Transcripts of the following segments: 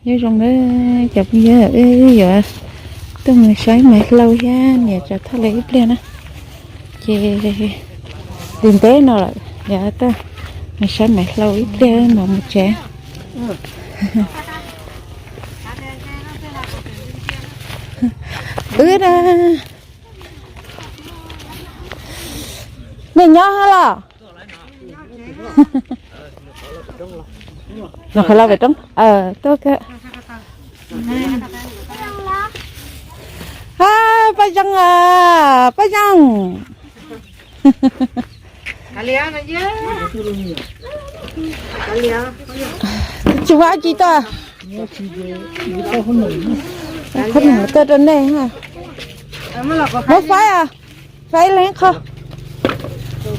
Nyob zoo na cov phooj ywg, wb yuav tuaj mus saib Maiv Hlau thiab niam Tsav Thoj lawv ib pliag na. Ces ntev ntev no lawm, yuav tuaj mus saib Maiv Hlau ib pliag mam mus tsev. Wb na, nej nyob hab los? Los qhov los pem roob, tuaj kawg. Paj Zeeg, Paj Zeeg. Tsis muaj dab tsi tuaj. Qhob noom tuaj rau nej. Muab faib, faib leej qho.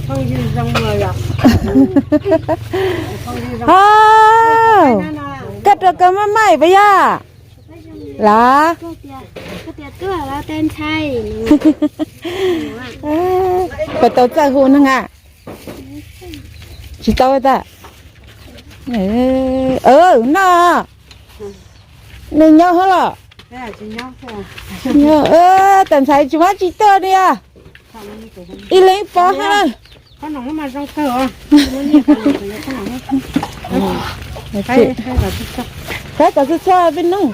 Koj rau koj maj maim puas yog? Los, puas tau txawj hu neeg a? Tsis tau tas. Noj, nej nyob hab los? Tsis nyob, tab ntxhais tsis muaj dab tsi tuaj li. Ib leeg ib pob hab. Faib kom txhua txhua peb noj.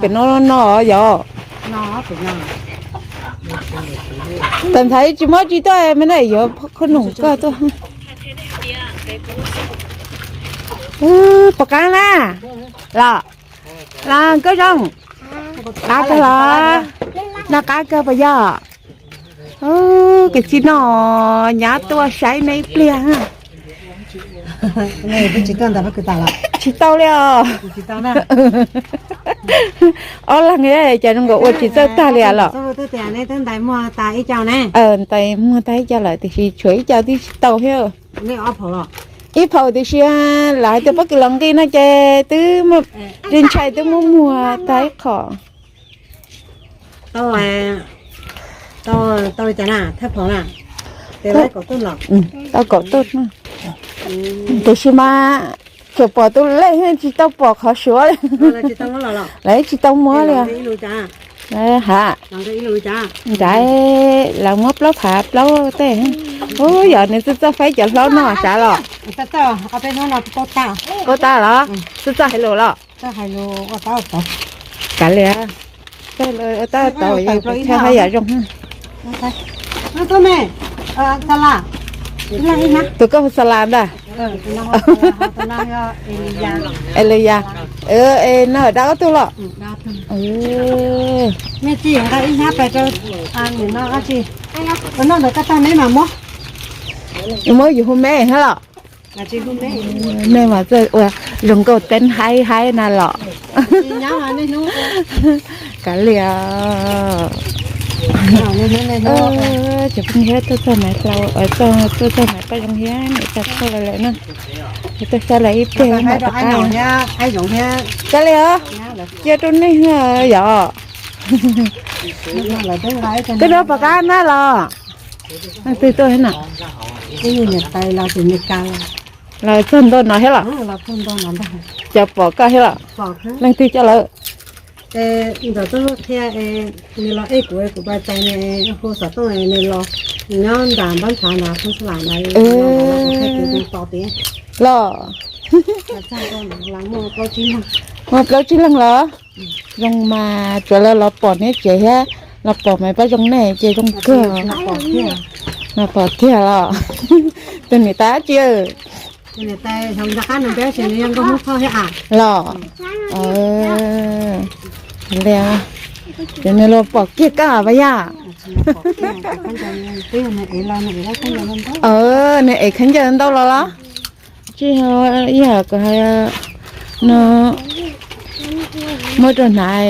Pem no no yog. Tab ntxhais tsis muaj dab tsi tuaj mas na, yuav qhob noom koj tuaj. Pom qab na. Los, los koj zoo. Qab kawg los? Noj qab kawg puas yog? Kwv tij no, nyab tuaj saib nej ib pliag. Tsis tau li os. Ob leeg cas zoo nkaus ua tsis txawj tag li los? Ntais muag tag ib co lawm tiam sis tshuav ib co twb tsis tau thiab. Ib phaum tiam sis lawv hais tias pob kws los nqi no ces twb, ntshai twb muab muag tag ib qho. Tau li cas na, thawj phaum na? Tau kaum tuj. Tiam sis mas tsuas pom tus lej tsis tau pom qhov suav li. Lawv tsis tau muab li. Ha, nrad lawv muab plaub phav plaub tej. Ub, yog nws txawj txawj faib cov hlaub no sav los? Paub tag los? Txawj txawj hais lus los? Kav liam, ua tab tau, haj yam zoo. Tus koj hu xa las ntag. Eliyas, no dab ob tug los? Muab yus hu me hab los? Nej mas txawj ua zoo nkauj teeb haib haib na los. Kav liam. Cov phooj ywg, tuaj txog Maiv Hlau, tuaj txog Maiv Paj Zoo thiab niam Tsav Thoj lawv lawm na. Tuaj saib lawv ib pliag mam rov qab. Kav liam, cia rau nej yom. Tej no pom qab na los? Leej twg tuaj thiab na? Los txog ntua no thiab los? Cov pom koj thiab los? Leej twg coj lawv? Ntawm tub qhia, nws los ej kuv, kuv pais txais nws hu xov tooj, nws los, nws nyob nram npab ntshav ntawd, thoob xab las ntawd. Los, muaj plaub tsib leeg los? Zoo mas tsuav lawv los pom neb tsev thiab, los pom Maiv Paj Zoo nej ces zoo kawg. Los pom kiag los? Tus niam tais dab tsi? Los, li, ces nws los pom kiag koj puas yog? Nws ev khaub ncaws ntau los los? Tsis, yog kuv hais no, muab rau hnav,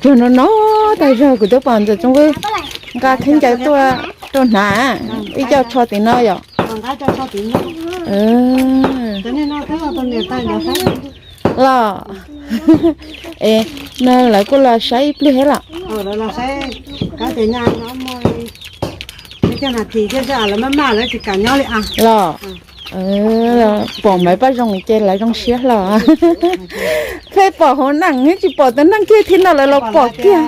cuag no no tag zog kuv twb pom ntawm Txoov Vwj nqa khaub ncaws tuaj rau hnav, ib co tsho tim no yom. Los, es, no lawv kuj los saib ib pliag thiab los? Los, Pom Maiv Paj Zoo ces lawv zoo siab hlo. Pheej pom hauv neej, tsis pom tus neeg kiag thiab no lawv los pom kiag.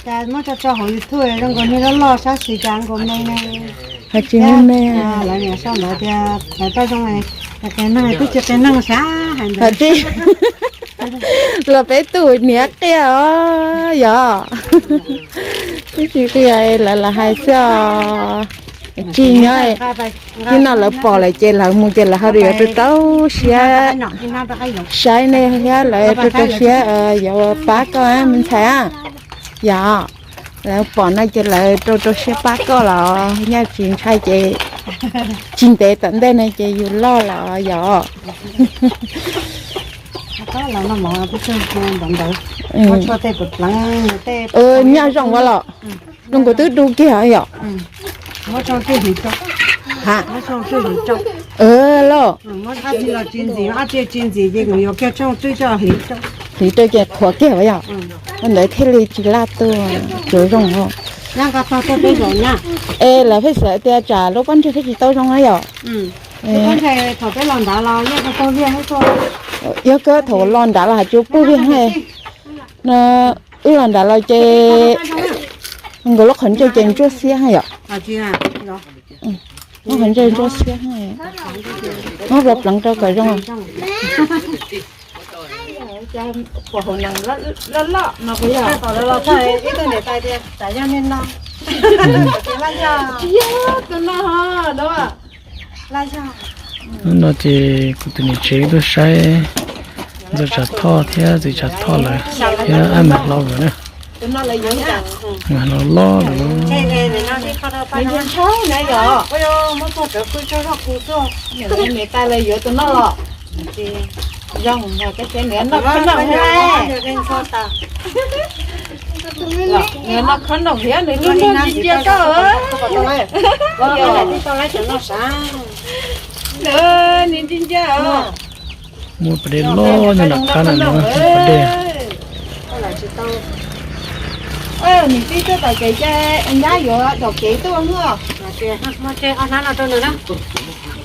Cas muab tso tso hauv YouTube zoo nkaus niag loj loj sab xis cas nkaus me ne. Hais tsis me me. Lawv niam sau ntawd tias Maiv Paj Zoo, qe neeg twb tsis qe neeg sab hais ntawd. Tij, los peb tus niam qia os yog. Twb tsis qia, lawv lam hais xwb os. Tsis nyob, tib no lawv pom lawm ces lawv mus ces lawv ho yuav rau rau siab saib nej thiab lawv rau rau siab yuav pab koj me ntxhais. Yog lawv pom no ces lawv rau rau siab pab koj los nyaj tsis ntshai ces tsis ntev tom ntej no ces yus loj los yog. Nyaj zoo ua los zoo nkaus twb du kiag yom. Los hliv rau ces qhuav kiag yom. Ua ntawd thiaj li tsis laj tuaj, tsuav zoo. Es lawv pheej xav tias tsam lub pob ntseg pheej tsis tau zoo na yom. Yog kawg thaum los nrad los hais tsuas pub viag no, wb los nrad los ces nkaus lub qhov ncauj ces ntsuab xiab yom. Lub qhov ncauj ntsuab xiab, muab pleev pleev rau kom zoo. Hnub no ces kuv tus niam tsev tuaj saib Ntxawm Tsav Thoj thiab Txiv Tsav Thoj lawm thiab Ab Mas Hlau lawm na. Mas Hlau loj lawm. Nws tais lawv yuav tus no los zoo, nws noj khob noom thiab nws lub ntuj ntsia koj. Nws ntsia ntsia. Muaj pas dej loj nyob nram qab no, pas dej. Nws tib tuaj tom kev ces nyab yuav tom kev tuaj. Muab ob hnab no rau nws na.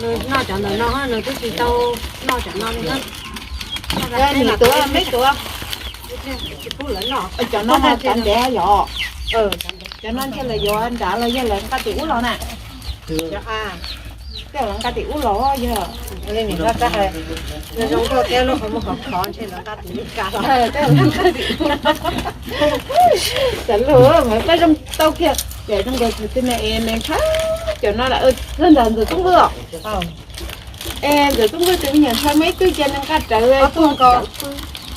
Nws noj cov ntawm no, nws twb tsis tau noj cov no li na. Nws tuav, meb tuav. Cov no mas txav ntev yom. Cov no ntshe lawv yuav nrad los yog lawv nqa tim ub los na. Tej lawv nqa tim ub los yog. Zoo nkauj thiab lub qhov muag khov khov ntshe lawv nqa tim Meskas los. Xav luag mas pab zoo tau kiag ces zoo nkaus tus tij me es me ntshai. Cov no lam ntawm Ntxawm Tub Vwj os. Es Ntxawm Tub Vwj tus me nyuam ntshai muaj ib tug cia nws nqa rawv.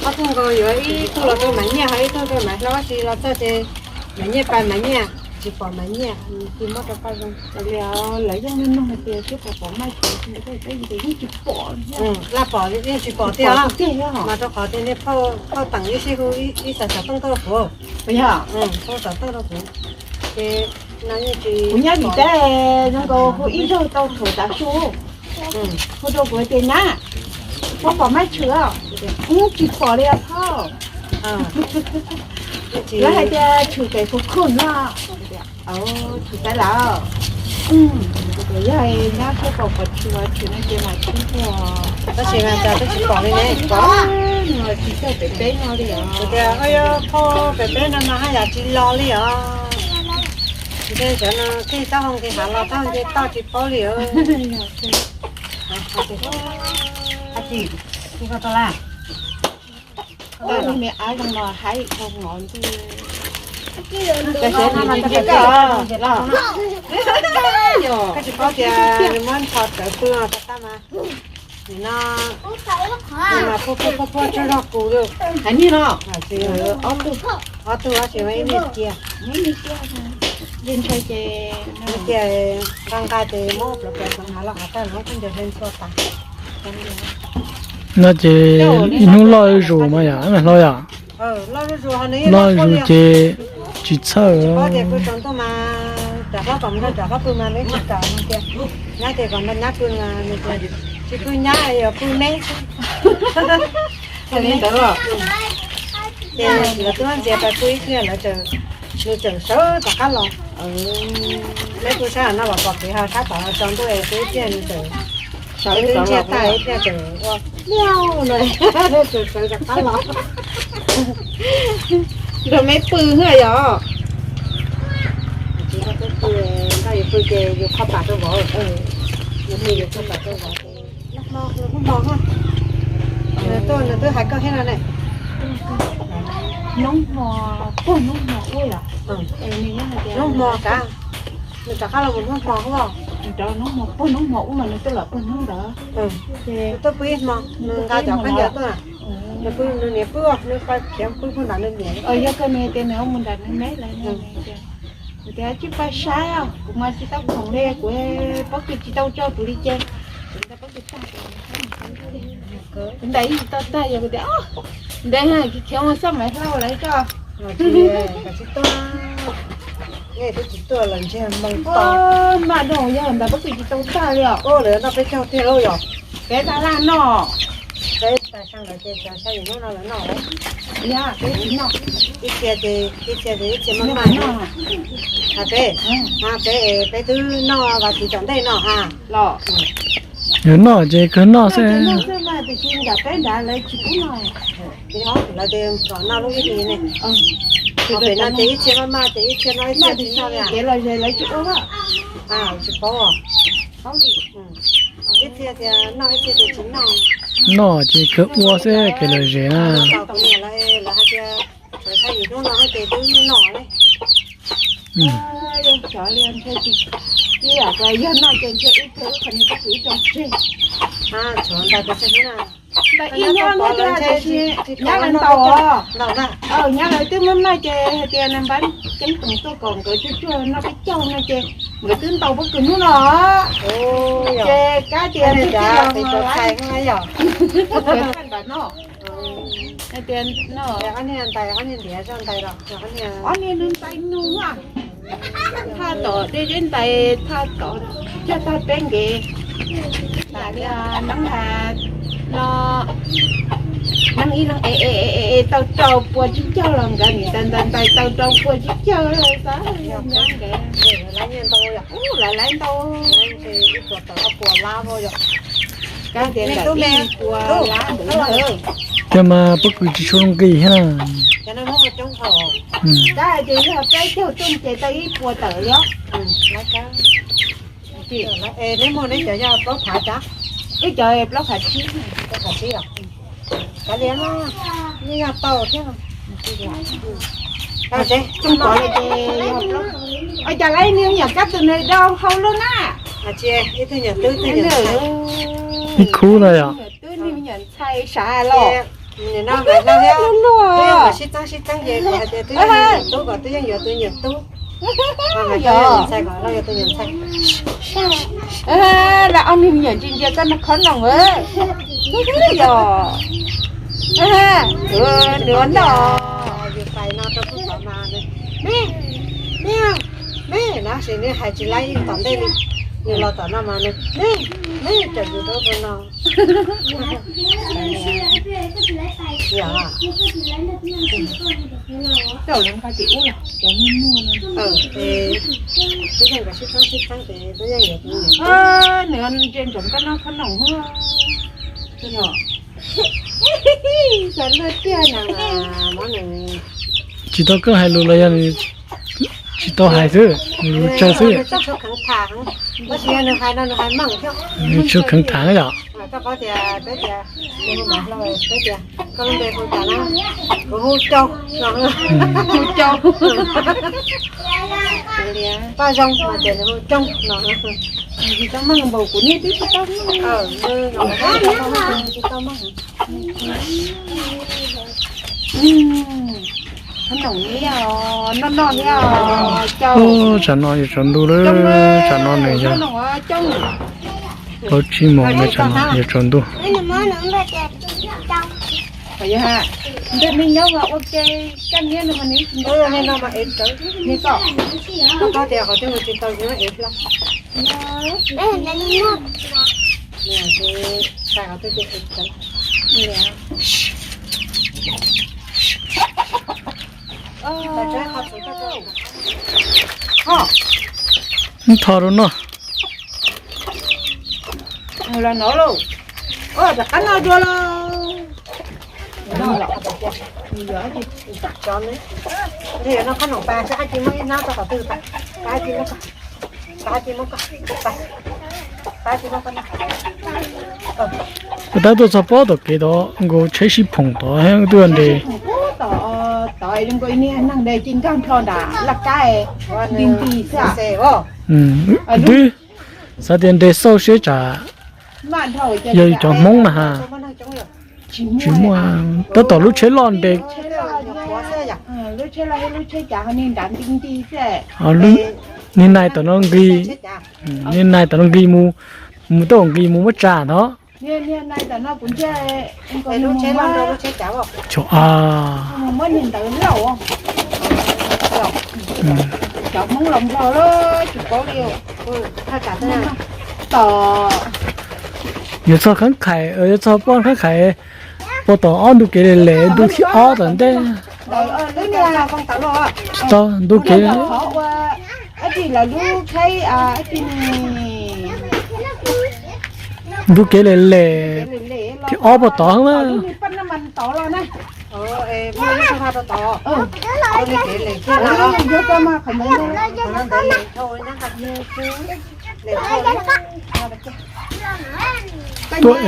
Ob tug nkaus, yuav ib tug los rau Maiv Nyiaj ho ib tug rau Maiv Hlau, tab sis los txog ces Maiv Nyiaj pais Maiv Nyiaj, tsis pom Maiv Nyiaj, tsis muab rau pab zoo. Lawv yeej noog hais tias twb pom pom Maiv Tsuav, yeej tsis pom. Laj pom yeej tsis pom tiag, mas rau qhov tias niag phauj teem ib sij hu ib xav xov tooj tuaj rau kuv. Phauj xov tooj rau kuv, ces kuv nyob tim teb zoo nkaus hu ib zaug tau thaum tav su, hu rau kuv tias nab, puas pom Maiv Tshwm? Yeej tsis pom li os phauj. Lawv hais tias tshwm pem Phuv Khuj no. Tshwm pem lawm. Yog nyob thiab pom pom tshwm, tshwm no ces mam tshwm tuaj. Tab sis mas cas twb tsis pom li ne. Tsis tau pem peb no li os. Tias o, phauj pem peb no mas haj yam tsis los li os. Ntshe cov no tij taub hau nqis hav los tau nce toj tsis paub li os. Ab tsis, tij koj tau laj. Ua me av zoo no haib dhau ngov nti. Koj tsis paub tias nws muab nthos rawv pw os, tab mas nim no mas puag puag puag puag tsaug zog kuv li. Hais niag no, ob tug, ob tug ces ib niag cia. Ib niag cia, nqa nqa ces muab plaws plaws hnav los hav tawg hnav khaub ncaws hle ntxhua tas. No ces ib hnub loj zuj zus mas yom, Hlau yom. Loj zuj zus ces tsis txhawj. Tsis paub tias kuv tsaus ntuj mas rov qab kom nrog rov qab pw mas nws tsis kam tias nyab tias kom nrog nyab pw mas nws tias tsis pw nyab yuav pw neb. Li ntawd los ces lawv twb ntxias pais pw ib pliag lawv, nws tseem sawv rov qab los. Neb pw sab no los pom kev ho sab tom tsaus ntuj es pw ib pliag nws tseem Twb ntsiag tag thiaj tseem ua liaj no, tseem sawv rov qab los. Nrog me pw na yog. Tsis nrog peb pw, nrog yus pw ces yus qhov pam rau vauv, yus pw yus qhov pam rau vauv. Nag hmo nws kuj hmo na, nws tuaj nws twb hais koj thiab no ne. Hnub hmo, puag hnub hmo ub yom. Hnub hmo kav, nws rov qab los mus hnub hmo ub. Nws rov hnub hmo, puag hnub hmo ub mas nws twb los puag hnub ntawd. Nws tuaj pw ib hmo, nws nqa cov khaub ncaws tuaj. Nws pw nws niam pw, nws khiav pw puag nram nws niam. Yog koj nws tias nws mus nram nws me lawm. Kuv tias tsis pab saib os, kuv mas tsis tau khoom li, kuv pob kws tsis tau tso kuv li ces kuv ntawd pob kws tag, kuv ntawd tsis tau tag, yog kuv tias ntawd khiav mus xab maiv hlau lawm tso. Tsis tuaj, nej twb tsis tuaj los ntshe moo tau. Maj doo yog ntawd pob kws tsis tau tag li os. Lawv noj peb caug tiag lauj yom. Peb tag laj noj. Peb tag laj lawm ces cov xya yim hnub no lawv noj. Yog peb tsis noj. Ib txhia ces ib txhia ces ib txhia maj maj noj. Ha peb, ha peb, peb twb noj vas thiv tom ntej no ha. Los yog noj ces kawg noj xwb. Noj xwb mas tiam sis nram peb nrad lawv tsis pub noj. Lawv tias kom noj lub ib hlis ne. Pem no ces ib txhia maj maj ces ib txhia noj ib txhia tsis noj li. Kev lom zem lawv tsis ua. Tsis paub. Ib txhia tias noj ib txhia tias tsis noj. Noj ces kawg ua xwb kev lom zem na. Lawv hais tias tshuav xya yim hnub no ces twb noj li. Yog xyov li ntshe tsis, ib yam yog noj ces ntshe wb qhov niag pob kws wb tso tseg. Tshuav ntais pes tsawg hnub na? Ntais ib hnub no tiag tiam sis nyab lawv ntaus os. Nyab lawv twb muab noj ces hais tias nais npab ceeb toom tuaj kom nkawd tsuag tsuag noj peb caug no ces nkawd twb ntaus pob kws hnub no. Ces kab tias twb tsis los no. Hais tias ob niag ntais, ob niag ntiav zoj ntais los, ob niag nws ntais nug na. Thaj tom deb deb ntais, thaj tom cog tag peb nkev. Tam li neeb has no, neeb ib leeg es es es tau rau pua tsib caug los nkawd nim ntais ntais ntais tau rau pua tsib caug xwb. Lawv laiv ntau, kab tias ntawm ib puas lab npaum no. Tiag mas pob kws tsis tshua zoo nqis thiab na. Kab hais tias yog peb caug rooj ces tau ib puas tawm li os. Neb muag neb cov yog plaub phav cas? Wb cov plaub phav tsib. Plaub phav tsib os. Kav liam, neb yog tau thiab. Tau tsev tsooj pov li ces yog plaub. Ua cas lawv niag me nyuam kab tus nws dau hau luaj na. Tsis, ib tug nyuam tub, ib tug nyuam ntxhais. Ib khub no yog. Twb niag me nyuam ntxhais sav los. Nim no mas no thiab, twb yeej sib txeeb sib txeeb ces kuv hais tias twb yeej nyuam tub kom twb yeej yuav tus nyuam tub. Mas twb yeej nyuam ntxhais kom no yuav tus nyuam ntxhais. Lawv ob niag me nyuam ntsia ntsia koj no khob noom. Yog, nws ua noj. Yus pais no rau pub tom mas nws, me, me, me, no sis nws hais tsis laib tom ntej li. Nws los tom no mas nws, me, me, cov yus rau rau no. Yog, coj lawv nqa tim ub los cov muaj muaj no. Twb yeej kom sib txeeb sib txeeb ces twb yeej yuav tus nyuam. Nws ntsia ntsoov koj noj khob noom. Yog, xav luaj tiag na. Tsis tau koj hais lus los yog nws tsis tau hais xwb, nws tsawg xwb. Nws tshuav kheev tham, tab sis yog nws hais no nws hais meej thiab. Nws tshuav kheev tham yom. Koj paub tias peb tias, peb tias koj lub npe hu cas na? Kuv hu Cau no. Hu Cau. Paj Zoo mas tias nws hu Coob no. Tsis tau meej npaum kuv niag twb tsis tau meej. Tsis tau meej. Khob noom noj noj thiab. Tsam no yuav tsaus ntuj lawm, tsam no nws yog plaub tsib moos lawm, tsam no yuav tsaus ntuj. Ntawm me nyuam ua ke kaj niab no mas nws, nws kom koj tias qhov twg mus tsis tau ces ev hlo. Ntho rau no. Los no lauj. Ua rov qab no dua lauj. Nws yog ib tug tsov ne. Nws yog no qhob noom pas saib qab ci muab ib hnab rau qhov twg pas. Qab ci muab, qab ci muab, qab ci muab. Tab tuaj txog pob tom kev tod nkaus tsheb sib phoom tod twb nres. Tod nkaus ib niag neeg nres ci nkag nplho nram laj kab nti nti xwb. Twb xav tias nres xauj seb tsam yog cov Hmoob na ha. Tsis muaj, tab tom lub tsheb loj nres. Lub tsheb loj, lub tsheb cav ho niag nrad nti nti xwb. Niag nais tom no nqis, niag nais tom no nqis mus, mus tau nqis mus muab tsa no. Niag nais tom no kuv ntsia, lub tsheb loj, lub tsheb cav. Muab niag ntawd lauj. Cov Hmoob los nplog lawm tsis paub li. Tom yuav txog khaub khais, yuav txog pob khaub khais, puag tom ob ntu kev lem lem ntu thib ob tom ntej. Tsis tau ntu kev. Ntu kev lem lem thib ob puag tod na. Tuaj,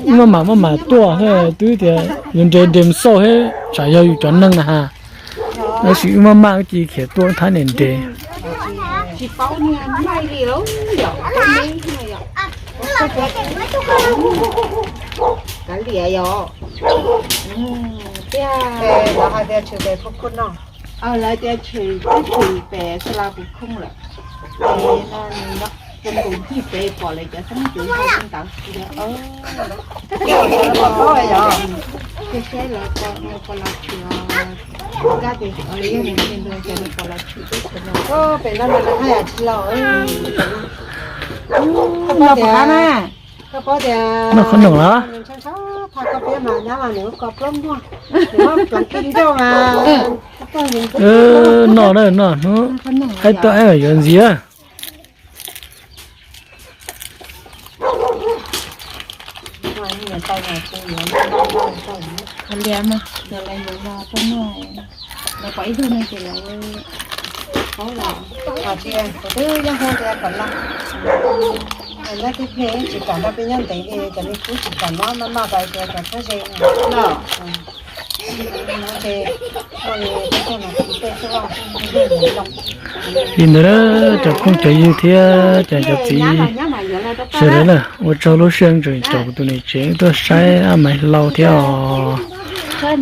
wb maj mam maj mam tuaj, twb tias yuav nres nres mus xauj seb tsam yog yus cov neeg na ha. Tab sis wb maj maj wb cia li khiav tuaj thab niam nres. Tsis paub niag maij li lauj yom, kav liam yom. Tiag, lawv hais tias tshwm pem Phu Khun no. Lawv tias tshwm, twb tshwm pem Sa La Phu Khun lawm. Ces no nws zoo nkaus ncig pem pom lawv cov xeeb cev ntawd. Ces saib lawv puas los tshwm, kab tias lawv yog nws ntuag ces nws puas los tshwm teb chaws no. Pem no lawv haj yam tsis los. Koj paub tias, koj paub tias noj qhob noom los? Nws ntshaw ntshaw tha koj peb mas nyab mas nws ko plaub muag, nws muab pleev kib nrauj mas. Noj na, noj hnub, aib tuaj aib yuav ntxiv. Qhov liam mas yog lawv yuav los tau noj, lawv pom ib tug no ces lawv paub los. Kuv twb yeej hu tias kom los, leej twg pheej tsis kam nrog peb nyob ntev li, cov me tub tsis kam noj maj maj pais tias kom txhob ze no. Li ntawd na, cov phooj cov ywg thiab cov, cov txiv sawv daws na, ua tsaug lub sij hawm tseem caum kuv tus niam tsev tuaj saib Maiv Hlau thiab os. Mam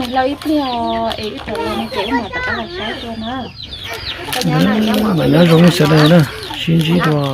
nyob zoo sawv daws na, sib ntsib dua.